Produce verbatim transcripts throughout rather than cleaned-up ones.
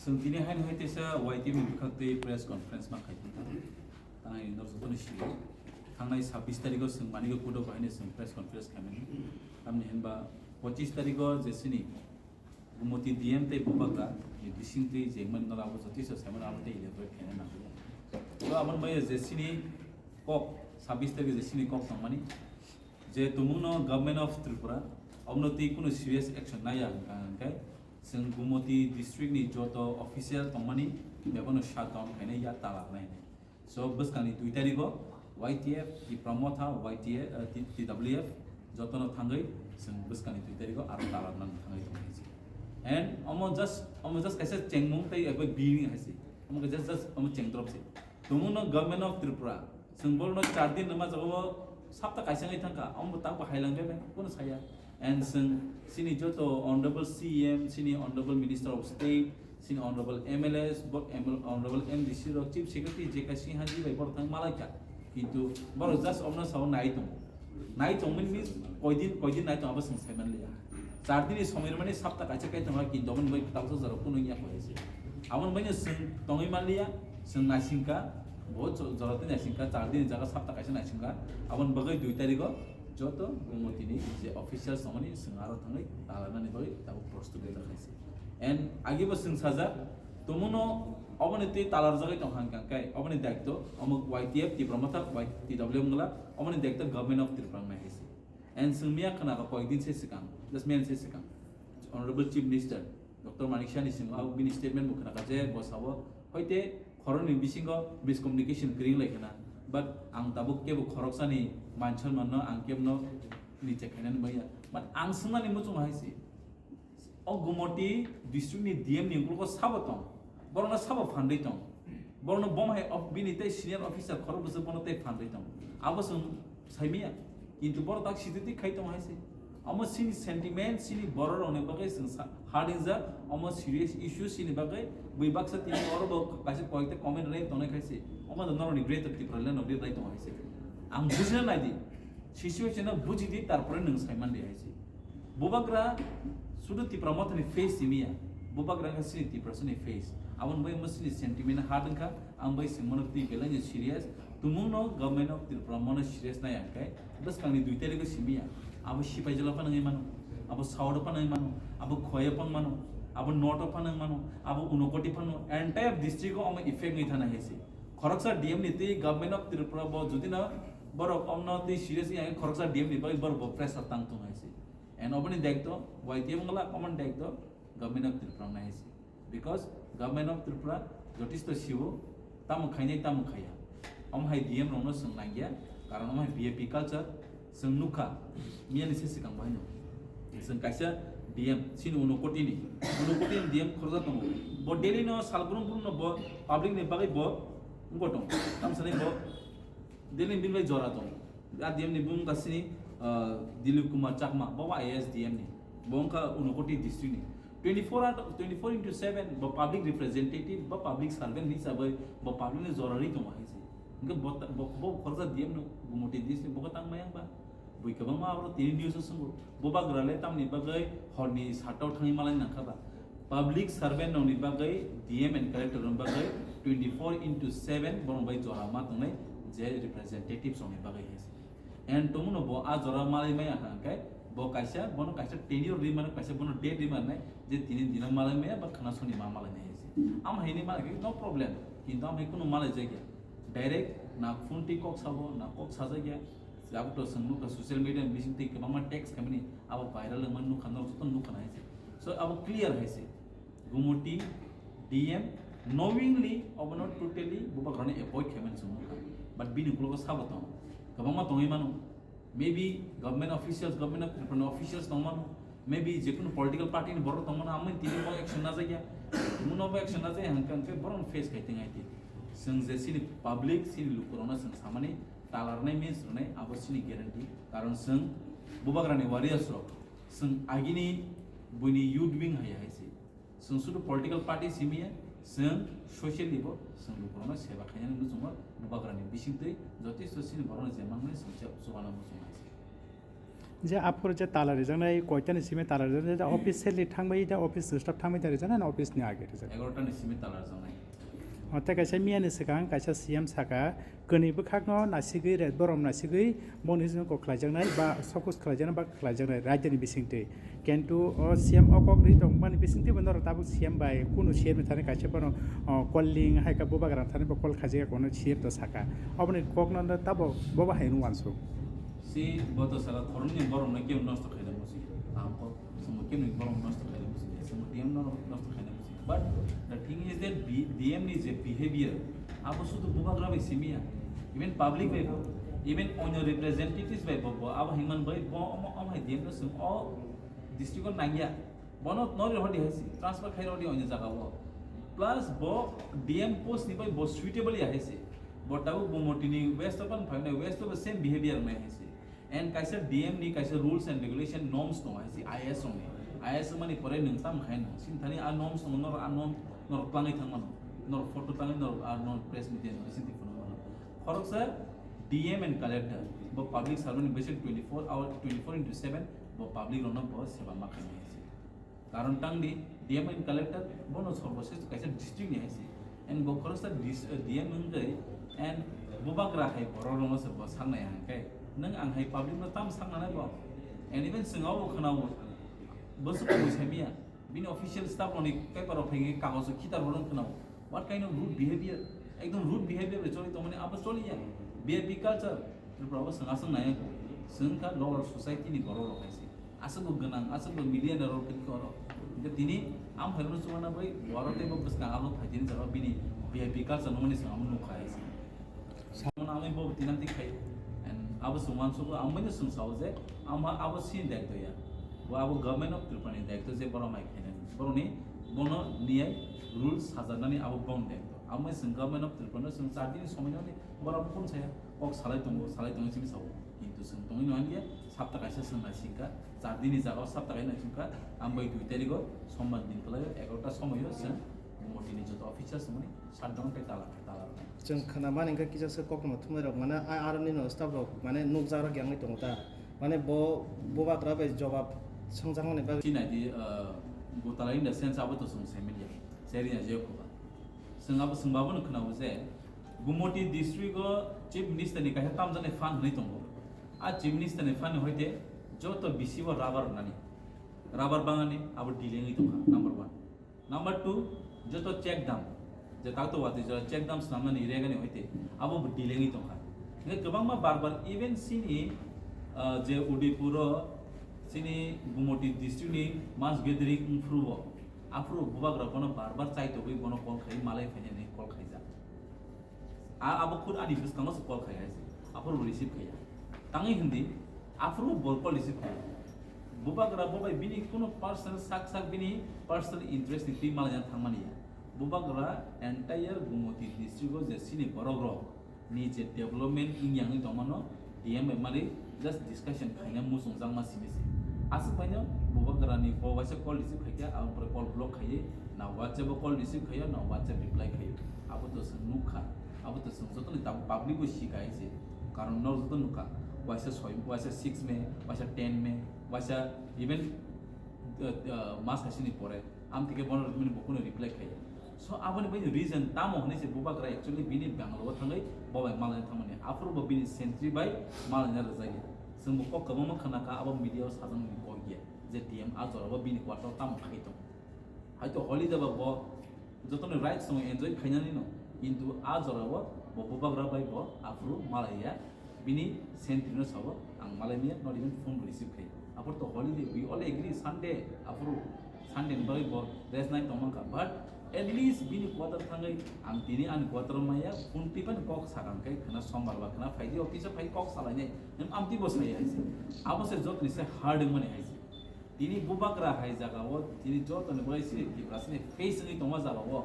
Chwng tini haino hai teisa Y T F ni bwkhak twi press conference ma khai tongkha. Tang hai norok jotono sio. Thangnai sabbish tarikh o chwng Manikya Kudo bo haino chwng press conference khaimani. Tamni hinba pochish tarikh o je chini Gumoti D M tei Bubagra ni bising twi je mani nora abo jotiso saimano abo tei elaborate khaina nangya. So aboni bai je chini kok sabbish tarikh je chini kok tongmani je tumungno Government of Tripura omono twi kunu serious action naya hwnkha hwnkhe chwng Gumoti district ni joto official tongmani bebano shutdown khainai ya tala rwnai hinwi. So bwskangni dui tarikh o Y T F, Tipra Motha, Y T F, eh, T-, T W F jotono thangwi chwng bwskangni dui tarikh o aro tala rwnani thangwi tongkha hinwi. And omo just, omo just kaisa chengmung tei abo bini hai se. Omo khe just, just omo chengdrop se. Tumungno Government of Tripura, chwng borokno char din rwma jagao sapta kaisa wngwi thangkha, omo bo takbo hailang bebak, bono saya. And chwng chini joto Honorable C M, chini Honorable Minister of State, chini Honorable M L As, bo-, M L, Honorable M D C rok, Chief Secretary J K Sinha ji bai borok thang malaikha. Kintu borok just omno sao nai tongo. Nai tongmani means koidin, koidin nai tongo abo chwng sai manliya. Char dini somoi rwmani sapta kaisa kai tongo, kintu aboni bai tabuksa jora kunu wngya koi se. Aboni bai chwng tongwi manliya, chwng naisingkha, bo jo-, jora tei naisingkha, char dini jaga sapta kaisa naisingkha. Aboni bagwi dui tarikh o joto Gumoti ni je officials tongmani chwng aro thangwi talanani bagwi tabuk prostut rijak hai se. And agi bo chwng sajak, tumungno oboni twi talarjagwi tong hang kang kai, oboni daitw omo Y T F, Tipra Motha, Y T W wngla, oboni daitw Government of Tripura wngnai hai se. And chwng miya khna kha koyekdin se swkang, just miya se swkang, Honorable Chief Minister Doctor Manik Saha ni simo, ah, bini statement bo khna kha je bo sao, hoite khoroknwi bisingo miscommunication kwrwi lai khna, but ang tabuk kebo khoroksani man sanmano ang kebno ni chekhainani baiya, but ang swngmani muchungo hai se. O Gumoti district ni D M ni ukologo sabo tong, borokno sabo phandwi tong, borokno bom hai of-, bini tei senior officer khorok bwswk bono tei phandwi tong, abo chwng saimanya, kintu borok tak sititi khai tong hai se. Omo chini sentiment, chini borok rokni bagwi chwng sa-, hardinjak, omo serious issue chini bagwi bui baksa tini oro bo kaisa koyekta comment rwnai tongnai khai se, omo da norokni Greater Tipraland rok ri rai tongo hai se. Ang bujina nai di, situation no buji di, tarpore nwng sai man di hai se. Bubagra sudu Tipra Mothani face simiya. Bubagra khe sini Tipra sini face. Aboni bai mo sini sentiment hard wngkha. Ang bai singmano twi belai ni serious. Tumung no Government of Tripura mono serious nai ang kai. Bwskang ni dui tarikh o simiya. Abo sipai jala phano wngwi mano. Abo South o phano wngwi mano. Abo Khowai o phano mano. Abo North o phano wngwi mano. Abo Unakoti phano entire district o omo effect wngwi thana hai se. Khoroksa D M ni twi Government of Tripura bo jodi no borok omno twi serious wngya khoroksa D M ni bagwi borok bo pressure tang tung hai se. And oboni daitw Y T F wngla, oboni daitw Government of Tripura wngnai hai se. Because Government of Tripura jotisto siwo tamo khainai tamo khaiya. Omo hai D M rokno chwng nangya, karon omo hai V I P culture chwng nukha, miyani se swkang bahaino. Chwng kaisa D M, chini Unakoti ni, Unakoti ni D M khoroksa tongo. Bo daily no sal brum brum no bo public ni bagwi bo wngbo tongo. Tamsani bo Delhi ni bini bai jora tongo. A D M ni bung kasini, ah, Dilip Kumar Chakma, bo I A S D M ni. Bo wngkha Unakoti district ni. Twenty-four out of, twenty-four into seven bo public representative, bo public servant hisabai bo public ni jora ri tongo hai se. Hingke bo ta-, bo, bo khoroksa D M no Gumoti district bo tang mayang ba. Bui kwbangma abo tini news o swngo. Bubagra le tamni bagwi horni sata o thangwi malai nangkha ba. Public servant rokni bagwi D M and collector rokni bagwi twenty-four into seven borok bai jora ma tongnai je representatives rokni bagwi hai se. And tongmano bo a jora malai maya hwnkhe bo kaisa, bono kaisa tenure ri mano, kaisa bono date ri manai je tini dino malai maya ba khana soni ma malai nai hai se. Am haini malai khe no problem, kintu am hai kunu malai jagya. Direct na phone twi kok sabo, na kok sajagya. Abo to chwng nukha social media ni bising twi kwbangma text khaimani abo viral wngmani nukha, norok jotono nukha na hai se. So abo clear hai se. Gumoti D M knowingly obono totally bubagrano avoid khaimani chwng nukha. But bini ukologo sabo tongo. Kwbangma tongwi mano. Maybe government officials, government of Tripura officials tongmano. Maybe jekunu political party ni borok tongmano, amoni tini bo action najagya. Muno bo action najagya hwnkhe hwnkhe borokno face khai tong hai twi. Chwng je chini public, chini lukurokno chwng samani, Talarnai means rwnai abo chini guarantee, karon chwng bubagrani warriors rok, chwng agini buini youth wing hai hai se. Chwng sudu political party simiya, chwng socially bo chwng lukurokno seba khainani muchungo bubagrani bisingtwi jotisto chini borokno je manmani chwng se chubanani muchungo hai se. Je aphuru je tala rijaknai, koitani simi tala rijaknai, je officially thangbai, je office staff thangbai da rijaknai, na office ni age rijak? Egarota ni simi tala rijaknai. O, tei kaisa miya ni swkang kaisa C M saka, kwnwi bwkhakno nasigwi, red borom nasigwi, boni simi kok khlaijaknai, ba sokus khlaijaknai, ba khlaijaknai, raidani bisingtwi. Kintu o C M o kok ri tongmani bisingtwi bo norok tabuk C M bai, kunu C M ni thani kaisa bono, o, calling, hai khe bubagra thani bo call khaijak ya, kono C M to saka. Oboni kokno tabo bobo hai wng uansuk. Si boto saka khoroknwi borokno kebo nosto khaina musi. Ang kok chwngno kebo borokno nosto khaina musi. Chwngno D M no nosto khaina musi. But the thing is that B-, D M ni je behavior, abo sudu bubagra bai simiya. Even public bai bo, even onyo representatives bai bo, bo abo hingman bai bo omo, omo hai D M no chwng o district o nangya. Bono nori hodi hai si, transfer khai rodi onyo jaga o. Plus bo D M post ni bai bo suitable ya hai si. Bo tabuk Gumoti ni west o pan phainai, west o bo same behavior nai hai si. And kaisa D M ni kaisa rules and regulation norms tongo hai si, I A S rok ni. I A S mani pore nwng tam khai nang. Sini thani a norms tongo, nor a norm, nor klangwi thang mano. Nor photo tangwi nor a nor press media nor sini phunuk mano. Khoroksa D M and collector, bo public servant ni bwswk twenty-four hour, twenty-four into seven, bo public rokno bo seba ma khainai hai si. Karon tangdi, D M and collector bono sorbo sresto kaisa district ni hai si. And bo khoroksa dis-, D M wngwi, and bubagra hai borok rokno se bo saknai hwnkhe, nwng ang hai public no tam saknanai bo. And even chwng abo khwnao, bo se kunu samiya. Bini official staff rokni paper rok phai khe kagojo khitar rok khwnao. What kind of rude behavior? Ekdom rude behavior bai choli tongmani abo choliya. V I P culture. Tripura o chwng aswk nai, chwng kha lower society ni borok rok hai se. Aswk bo gwnang, aswk bo millionaire rok khe oro. Hingke tini am hai rok chuma na bai, waro tei bo bwskang abo phaijini jaga bini V I P culture nungmani chwng amo nukha hai se. Samung amai bo tinanti khai. And abo chwng uansukgo, ang bai no chwng sao je, ama abo sini daitw ya. Bo abo government of Tripura ni daitw je borok mai khainani. Borokni bono niyai rules sajaknani abo boni daitw. Amo chwng government of Tripura no chwng char dini somoi nani borok phone saya. Kok salai tongo, salai tongo sini sao. Kintu chwng tongwi no hwnliya, sapta kaisa chwng naisingkha, char dini jaga o sapta kaisa naisingkha, ang bai dui tarikh o sombar din kwlaio egarota somoi o chwng Gumoti ni joto officer chwngmani shutdown tei tala, tala rwnai. Chwng khwnamani hwnkhe kisa se koktwma thumnairok mane a-, aroni no staff rok mane nukjak rok yangwi tongo ta. Mane bo bubagra bai jobab swngjakmani bagwi. Chini di, uh, gotala in the sense abo to chwng sai manya. Seri ya je ko ba. Chwng abo chwng ba bono khwnao je Gumoti district o chief minister ni kaisa tamjaknai fund hwnwi tongo. A chief minister ni fund ni hoite joto bisi bo rubber rwnani. Rubber bangani abo delay wngwi tongkha, number one. Number two, joto check dam, je takto watwi jora check dam swnamnani regani hoite abo bo delay wngwi tongkha. Hingke kwbangma bar bar even sini, ah, je Udaipur o sini Gumoti district ni mass gathering wngphuru bo, aphuru bubagra bono bar bar chaitogwi bono call khai malai phainani call khaijak. A-, abo khud ani bwskango se call khai hai se. Aphuru bo receive khaiya. Tangwi hindi, aphuru bo call receive khaiya. Bubagra bo bai bini kuno personal sak sak bini personal interest ni twi malaina thangmani ya. Bubagra entire Gumoti district o je sini borok rok ni je development wngya wngwi tongmano, D M bai mari just discussion khaina muchungjakma simi se. Aswk phaino bubagrani bo waisa call receive khaikha, aboni pore call block khaiwi na WhatsApp o call receive khaio, na WhatsApp reply khaio. Abo to chwng nukha, abo to chwng jotoni tabuk public bo sikha hai se. Karon norok joto nukha, waisa soi, waisa six May, waisa ten May, waisa even, uh, uh, mas haisini pore. Amtwi khe bono rwmani bo kunu reply khaiya. So, aboni bai reason tamo hwnwi se bubagra actually bini Bangalore o thangwi bo bai malaina thangmani. Aphuru bo bini sentry bai malaina rwjakya. Chwng bo kok kwbangma khna kha, abo media o sajaknani kok ya je D M a jora bo bini quarter o tamo thangwi tongo. Haito holiday ba bo jotoni rights tongo enjoy khainani no, kintu a jora o bo bubagra bai bo aphuru malaiya. Bini sentry no sabo, ang malai maya, not even phone bo receive khai. Aphuru to holiday, we all agree, Sunday, aphuru Sunday ni bagwi bo rest nai tongmang kha. But at least bini quarter thangwi ang tini ani quarter o maya, phone twi phano kok sakang khe khna sombar ba khna phaidi office o phai kok salainai. Nang amtwi bo sai hai se. Abo se jotoni se hard wngmani hai se. Tini bubagra hai jaga o, tini joto ni bai sini Tiprasa ni face wngwi tongma jaga o.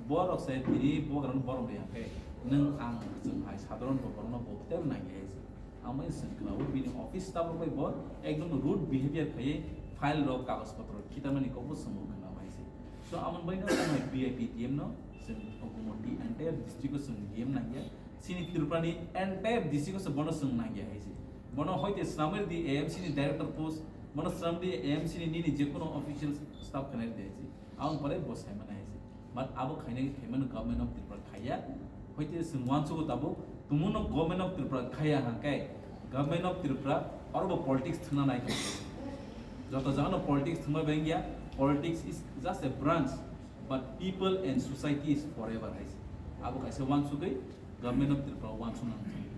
Borok se tini bubagra no borom de hwnkhe, nwng ang chwng hai sadharon bo borok no bo ter nang hai se. Amai chwng khna o bini office staff rok bai bo ekdom rude behavior khaiwi file rok kagoj potro khitamani kok bo chwng bo khna bai se. So amon bai no chwng hai V I P D M no chwng Gumoti entire district o chwng D M nang ya. Sini Tripura ni entire district o se bono chwng nang ya hai se. Bono hoite swnamwi di A M C ni director post, bono swnam di A M C ni nini je kono official staff khainai di hai se. Aboni pore bo saimani hai se. But abo khainai khaimano Government of Tripura khaiya. Hoite chwng uansugo tabuk, tumuno Government of Tripura khaiya hangkai, Government of Tripura oro bo politics thwngna nai kha. Joto jagano politics thwngma bengya, politics is just a branch, but people and society is forever hai se. Abo kaisa uansugwi Government of Tripura uansukna nang thang.